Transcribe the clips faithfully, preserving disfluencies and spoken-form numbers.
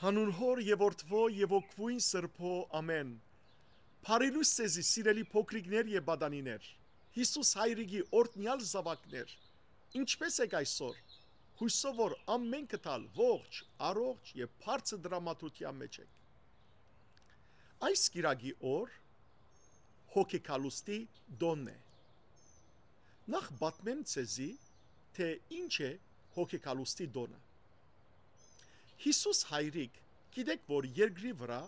Հանուն Հօր եւ Որդւոյ եւ Հոգւոյն Սրբոյ, ամէն։ Բարի լոյս ձեզի, սիրելի փոքրիկներ եւ պատանիներ, Յիսուս Հայրիկի օրհնեալ զաւակներ։ Ինչպէս եք այսօր։ Յուսով որ ամէնքդ ալ ողջ, առողջ եւ բարձր դրամատրութեան մէջ եք։ Այս կիրակի օր հոգեկալուստի տօնն է։ Նախ պատմեմ ձեզի, թէ ինչ է հոգեկալուստի տօնը։ Յիսուս Հայրիկ, գիտեք որ երկրի վրայ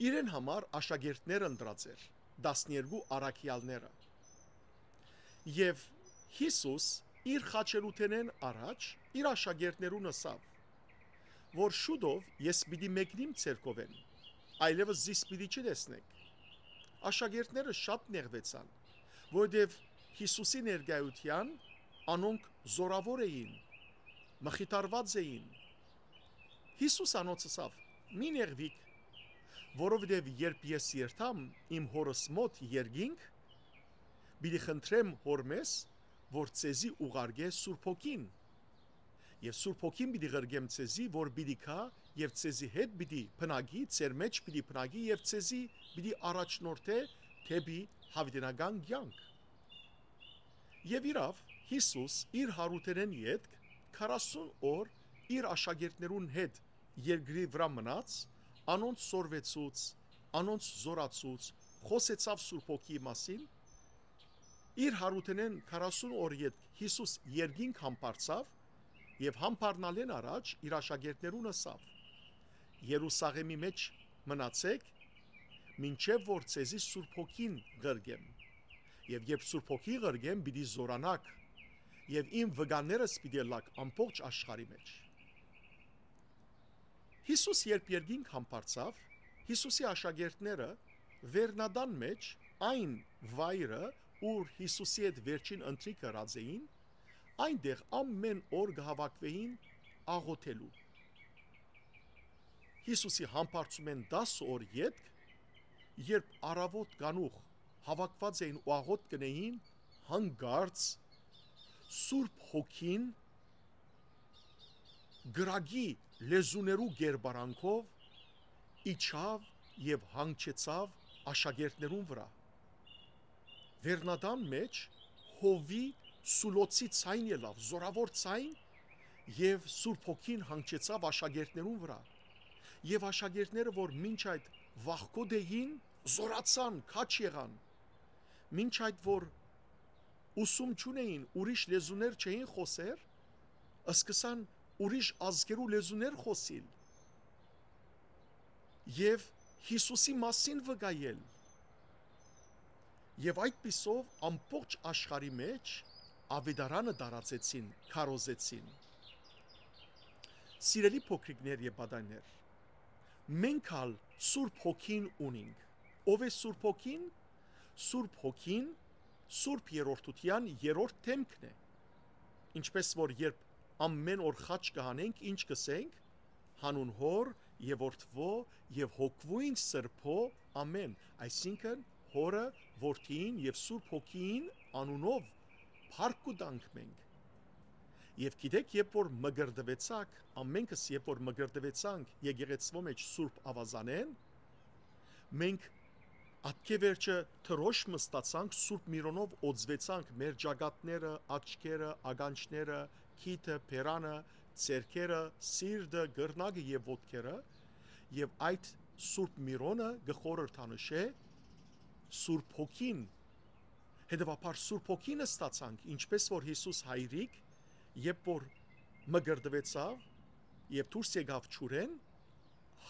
իրեն համար աշակերտներ ընտրած էր, տասներկու առաքեալները։ Եւ Յիսուս իր խաչելութենէն առաջ իր աշակերտներուն ըսաւ, որ շուտով ես պիտի մեկնիմ ձերքովէն, այլեւս զիս պիտի չտեսնէք։ Աշակերտները շատ նեղուեցան, որովհետեւ Յիսուսի ներկայութեան անոնք զորաւոր էին, մխիթարուած էին։ Յիսուս անոնց ըսաւ. «Մի նեղուիք, որովհետեւ երբ ես երթամ իմ Հօրս մօտ երկինք, պիտի խնդրեմ Հօրմէս, որ ձեզի ուղարկէ Սուրբ Հոգին։ Եւ Սուրբ Հոգին պիտի ղրկեմ ձեզի, որ պիտի գայ եւ ձեզի հետ պիտի բնակի, ձեր մէջ պիտի բնակի եւ ձեզի պիտի առաջնորդէ դէպի յաւիտենական կեանք»։ Եւ իրաւ, Յիսուս իր յարութենէն ետք քառասուն օր իր աշակերտներուն հետ երկրի վրայ մնաց, անոնց սորվեցուց, անոնց զորացուց, խօսեցաւ Սուրբ Հոգիի մասին։ Իր յարութենէն քառասուն օր ետք Յիսուս երկինք համբարձաւ եւ համբարնալէն առաջ իր աշակերտներուն ըսաւ. «Երուսաղէմի մէջ մնացէք, մինչեւ որ ձեզի Սուրբ Հոգին ղրկեմ։ Եւ երբ Սուրբ Հոգի ղրկեմ, պիտի զորանաք եւ իմ վկաներս պիտի ըլլաք ամբողջ աշխարհի մէջ»։ Յիսուս երբ երկինք համբարձաւ, Յիսուսի աշակերտները վերնատան մէջ, այն վայրը, ուր Յիսուսի հետ վերջին ընթրիքը ըրած էին, այնտեղ ամէն օր կը հաւաքուէին աղօթելու։ Յիսուսի համբարձումէն տասը օր ետք, երբ առաւօտ կանուխ հաւաքուած էին ու աղօթք կ'ընէին, հանկարծ Սուրբ Հոգին կրակի լեզուներու կերպարանքով իջաւ եւ հանգչեցաւ աշակերտներուն վրայ։ Վերնատան մէջ հովի սուլոցի ձայն ելաւ, զորաւոր ձայն, եւ Սուրբ Հոգին հանգչեցաւ աշակերտներուն վրայ։ Եւ աշակերտները, որ մինչ այդ վախկոտ էին, զորացան, քաջ եղան։ Մինչ այդ, որ ուսում չունէին, ուրիշ լեզուներ չէին խօսեր, սկսան ուրիշ ազգերու լեզուներ խօսիլ եւ Յիսուսի մասին վկայել։ Եւ այդպիսով ամբողջ աշխարհի մէջ աւետարանը տարածեցին, քարոզեցին։ Սիրելի փոքրիկներ եւ պատանիներ, մենք ալ Սուրբ Հոգին ունինք։ Ո՞վ է Սուրբ Հոգին։ Սուրբ Հոգին Սուրբ Երրորդութեան երրորդ դէմքն է։ Ինչպէս որ երբ ամէն օր խաչ կը հանենք, ինչ կ'ըսենք. «Հանուն Հօր եւ Որդուոյ եւ Հոգուոյն Սրբոյ, ամէն»։ Այսինքն, Հօրը, Որդիին եւ Սուրբ Հոգիին անունով փառք կու տանք մենք։ Եւ գիտեք, երբ որ մկրտուեցաք, ամենքս երբ որ մկրտուեցանք եկեղեցւոյ մէջ Սուրբ Աւազանէն, մենք ատկէ վերջը դրոշմը ստացանք, Սուրբ Միրոնով օծուեցանք մեր ճակատները, աչքերը, ականջները, քիթը, բերանը, ձեռքերը, սիրտը, կռնակը եւ ոտքերը, եւ այդ Սուրբ Միրոնը կը խորհրդանշէ Սուրբ Հոգին։ Հետեւաբար Սուրբ Հոգին ստացանք, ինչպես որ Յիսուս Հայրիկ, երբ որ մկրտուեցաւ եւ դուրս եկաւ ջուրէն,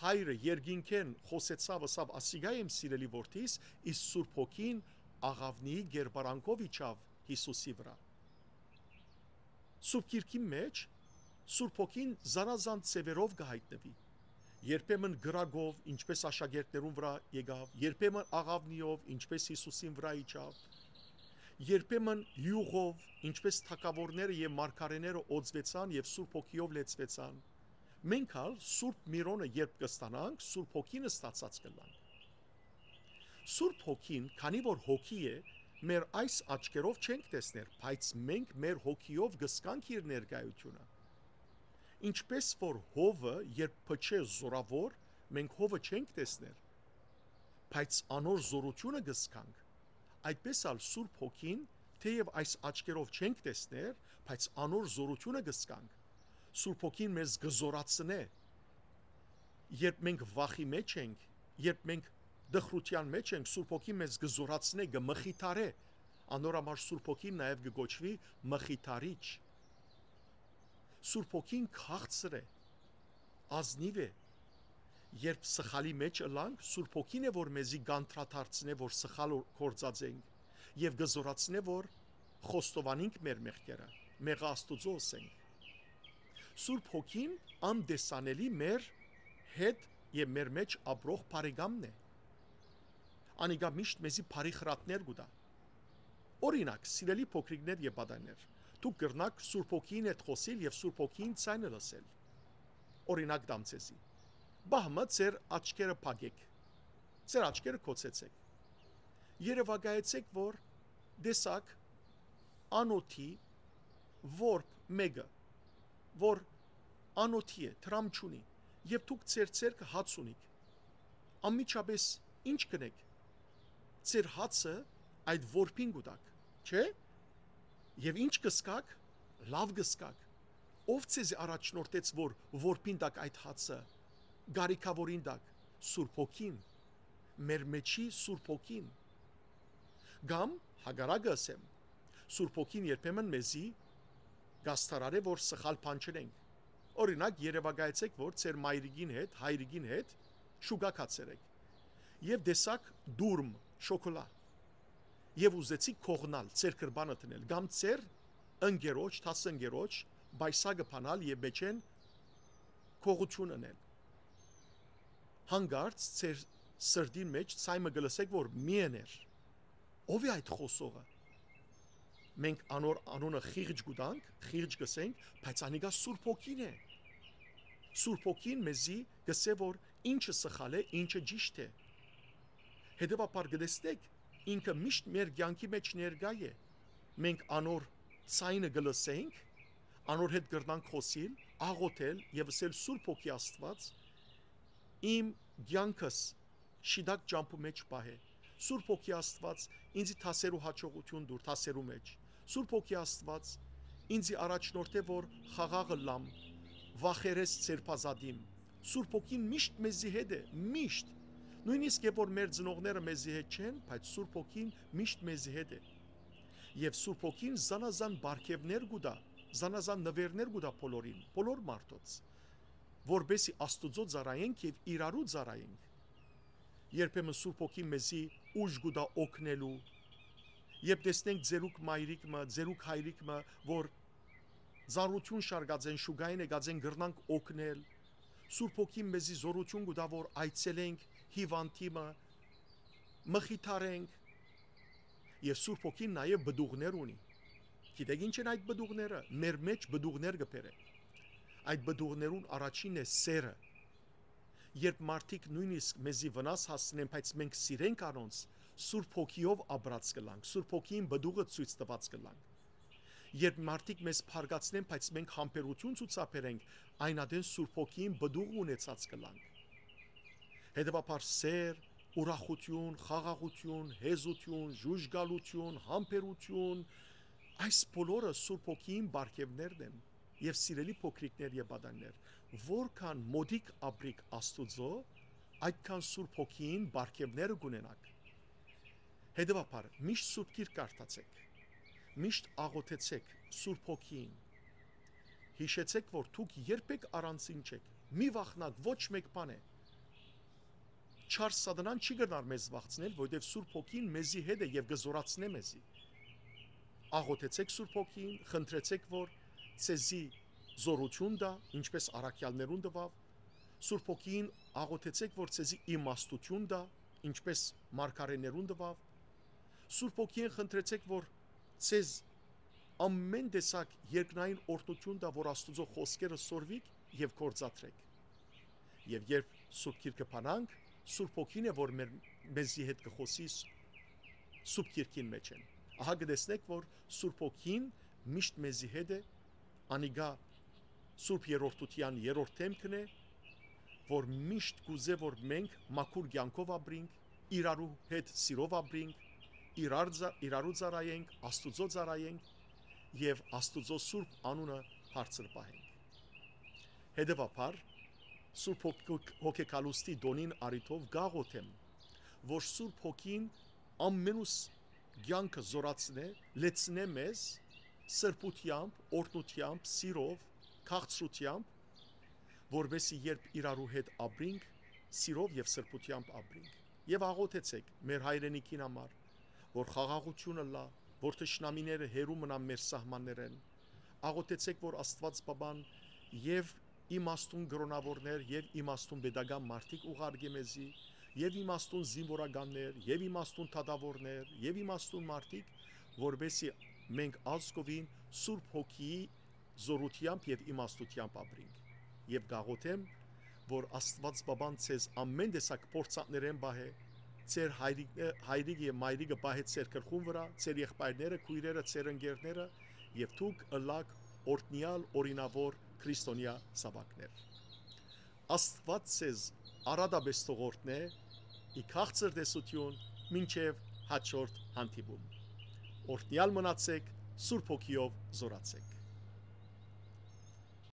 Հայրը երկինքէն խօսեցաւ, ըսաւ. «Ասիկա եմ սիրելի որդիս», իսկ Սուրբ Հոգին աղաւնիի կերպարանքով իջաւ Յիսուսի վրայ։ Սուրբ Գիրքին մէջ Սուրբ Հոգին զանազան ձեւերով կը յայտնուի։ Երբեմն կրակով, ինչպես աշակերտներուն վրայ եկաւ, երբեմն աղաւնիով, ինչպես Յիսուսին վրայ իջաւ, երբեմն իւղով, ինչպես թագաւորները եւ մարգարէները օծուեցան եւ Սուրբ Հոգիով լեցուեցան։ Մենք ալ Սուրբ Միրոնը երբ կստանանք, Սուրբ Հոգին ստացած կ'ըլլանք։ Սուրբ Հոգին, քանի որ հոգի է, մեր այս աչքերով չենք տեսներ, բայց մենք մեր հոգիով կ'զգանք իր ներկայությունը։ Ինչպէս որ հովը, երբ փչէ զօրաւոր, մենք հովը չենք տեսներ, բայց անոր զօրութիւնը կը զգանք, այդպէս ալ Սուրբ Հոգին, թէեւ այս աչքերով չենք տեսներ, բայց անոր զօրութիւնը կը զգանք։ Սուրբ Հոգին մեզ կը զօրացնէ, երբ մենք վախի մէջ ենք, երբ մենք տխրութեան մէջ ենք, Սուրբ Հոգին մեզ կը զօրացնէ, կը մխիթարէ։ Անոր համար Սուրբ Հոգին նաեւ կը կոչուի մխիթարիչ։ Սուրբ Հոգին քաղցր է, ազնիւ է։ Երբ սխալի մէջ ըլանք, Սուրբ Հոգին է, որ մեզի կանդրադարձնէ, որ սխալ օր-, գործած ենք, եւ կը զօրացնէ, որ խոստովանենք մեր մեղքերը, մեղա Աստուծոյ ըսենք։ Սուրբ Հոգին անտեսանելի մեր հետ եւ մեր մէջ ապրող բարեկամն է։ Անիկա միշտ մեզի բարի խրատներ կու տայ։ Օրինակ, սիրելի փոքրիկներ եւ պատանիներ, դուք կրնաք Սուրբ Հոգին հետ խօսիլ եւ Սուրբ Հոգին ձայնը լսել։ Օրինակ տամ ձեզի։ Պահ մը ձեր աչքերը փակեք, ձեր աչքերը կոցեցեք։ Երեւակայեցեք, որ տեսաք անօթի որբ մէկը, որ անօթի է, դրամ չունի, եւ դուք ձեր ձեռքը հաց ունիք։ Անմիջապէս ի՞նչ կ'ընէք։ Ձեր հացը այդ որբին կու տաք, չէ՞։ Եւ ի՞նչ կ'ըսկաք, լաւ կ'ըսկաք։ Ո՞վ ձեզի առաջնորդեց, որ որբին տաք այդ հացը, կարիքաւորին տաք, Սուրբ Հոգին, մեր մէջի Սուրբ Հոգին։ Կամ, հակառակը ըսեմ, Սուրբ Հոգին երբեմն մեզի կաստարարէ, որ սխալ բան չընենք։ Օրինակ, երեւակայեցեք, որ ձեր մայրիկին հետ, հայրիկին հետ շուկա գացեր եք եւ տեսաք դուրմ, շոկոլա, եւ ուզեցիք կողնալ, ձեր կրպանը դնել, կամ ձեր ընկերոջ, դասընկերոջ պայսակը բանալ եւ մէջէն կողություն ընել։ Հանկարծ ձեր սրտին մէջ ցայմը կը լսեք, որ մի էներ։ Ո՞վ է այդ խօսողը։ Մենք անոր անունը խիղճ կու տանք, խիղճ կ'ըսենք, բայց անիկա Սուրբ Հոգին է։ Սուրբ Հոգին մեզի կ'ըսէ, որ ինչը սխալ է, ինչը ճիշդ է։ Հետեւաբար կը տեսնեք, ինքը միշտ մեր կեանքի մէջ ներկայ է։ Մենք անոր ցայնը կը լսենք, անոր հետ կրնանք խօսիլ, աղօթել եւ ըսել. «Սուրբ Հոգի Աստուած, իմ կեանքս շիտակ ճամբու մէջ պահէ։ Սուրբ Հոգի Աստուած, ինձի դասերու յաջողութիւն տուր, դասերու մէջ։ Սուրբ Հոգի Աստուած, ինձի առաջնորդէ, որ խաղաղ ըլլամ, վախերէս ձերբազատիմ»։ Սուրբ Հոգին միշտ մեզի հետ է, միշտ։ Նոյնիսկ երբ որ մեր ծնողները մեզի հետ չեն, բայց Սուրբ Հոգին միշտ մեզի հետ է։ Եւ Սուրբ Հոգին զանազան պարգեւներ կու տայ, զանազան նուէրներ կու տայ բոլորին, բոլոր մարդոց, որպէսզի Աստուծոյ ծառայենք եւ իրարու ծառայենք։ Երբեմն Սուրբ Հոգին մեզի ուժ կու տայ օգնելու։ Երբ տեսնենք ձերուկ մայրիկ մը, ձերուկ հայրիկ մը, որ ծառայութիւն շարքած են, շուկային եկած են, կրնանք օգնել։ Սուրբ Հոգին մեզի զօրութիւն կու տայ, որ այցելենք հիւանդի մը, մխիթարենք։ Եւ Սուրբ Հոգին նաեւ պտուղներ ունի։ Գիտեք ի՞նչ են այդ պտուղները։ Մեր մէջ պտուղներ կը բերէ։ Այդ պտուղներուն առաջինն է սերը։ Երբ մարդիկ նոյնիսկ մեզի վնաս հասցնեն, բայց մենք սիրենք անոնց, Սուրբ Հոգիով ապրած կ'ըլանք, Սուրբ Հոգին պտուղը ցոյց տուած կ'ըլանք։ Երբ մարդիկ մեզ փառկացնեն, բայց մենք համբերութիւն ցուցաբերենք, այն ատեն Սուրբ Հոգին պտուղ ունեցած կ'ըլանք։ Հետեւաբար սեր, ուրախութիւն, խաղաղութիւն, հեզութիւն, ժուժկալութիւն, համբերութիւն, այս բոլորը Սուրբ Հոգին պարգեւներն են։ Եւ սիրելի փոքրիկներ եւ պատանիներ, որքան մօտիկ ապրիք Աստուծոյ, այդքան Սուրբ Հոգին պարգեւները կ'ունենաք։ Հետեւաբար, միշտ Սուրբ Գիրք կարդացեք, միշտ աղօթեցեք Սուրբ Հոգիին։ Յիշեցեք, որ դուք երբեք առանձին չեք, մի վախնաք, ոչ մէկ բան է։ Չար սատանան չի կրնար մեզ վախցնել, որովհետեւ Սուրբ Հոգին մեզի հետ է եւ կը զօրացնէ մեզի։ Աղօթեցեք Սուրբ Հոգիին, խնդրեցեք, որ ձեզի զօրութիւն տայ, ինչպէս առաքեալներուն տուաւ։ Սուրբ Հոգիին աղօթեցեք, որ ձեզի իմաստութիւն տայ, ինչպէս մարգարէներուն տուաւ։ Սուրբ Հոգիին խնդրեցեք, որ ձեզ ամեն տեսակ երկնային օրհնութիւն տայ, որ Աստուծոյ խօսքերը սորվիք եւ գործադրէք։ Եւ երբ Սուրբ Գիրքը բանանք, Սուրբ Հոգին է, որ մեր, մեզի հետ կը խօսի ս-, Սուրբ Գիրքին մէջ են։ Ահա կը տեսնեք, որ Սուրբ Հոգին միշտ մեզի հետ է, անիկա Սուրբ Երրորդութեան երրորդ դէմքն է, որ միշտ կ'ուզէ, որ մենք մաքուր կեանքով ապրինք, իրարու հետ սիրով ապրինք, իրար ձա-, իրարու ծառայենք, Աստուծոյ ծառայենք եւ Աստուծոյ սուրբ անունը բարձր պահենք։ Հետեւաբար, Սուրբ Հոգ-, Հոգեգալուստի տօնին առիթով կ'աղօթեմ, որ Սուրբ Հոգին ամենուս կեանքը զօրացնէ, լեցնէ մեզ սրբութեամբ, օրհնութեամբ, սիրով, քաղցրութեամբ, որպեսզի երբ իրարու հետ ապրինք, սիրով եւ սրբութեամբ ապրինք։ Եւ աղօթեցէք մեր հայրենիքին համար, որ խաղաղութիւն ըլլայ, որ թշնամիները հեռու մնան մեր սահմաններէն։ Աղօթեցէք, որ Աստուած Պապան եւ իմաստուն կրօնաւորներ եւ իմաստուն պետական մարդիկ ուղարկէ մեզի, եւ իմաստուն զինուորականներ, եւ իմաստուն դատաւորներ, եւ իմաստուն մարդիկ, որպեսզի մենք ազգովին Սուրբ Հոգիի զօրութեամբ եւ իմաստութեամբ ապրինք։ Եւ կ'աղօթեմ, որ Աստուած Պապան ձեզ ամէն տեսակ փորձանքներէն պահէ, ձեր հայրիկ-, հայրիկը եւ մայրիկը պահէ ձեր գլխուն վրայ, ձեր եղբայրները, քոյրերը, ձեր ընկերները, եւ դուք ըլլաք օրհնեալ օրինաւոր քրիստոնեայ զաւակներ։ Աստուած ձեզ առատապէս թող օրհնէ, ի քաղցր տեսութիւն, մինչեւ հաջորդ հանդիպում։ Օրհնեալ մնացէք, Սուրբ Հոգիով զօրացէք։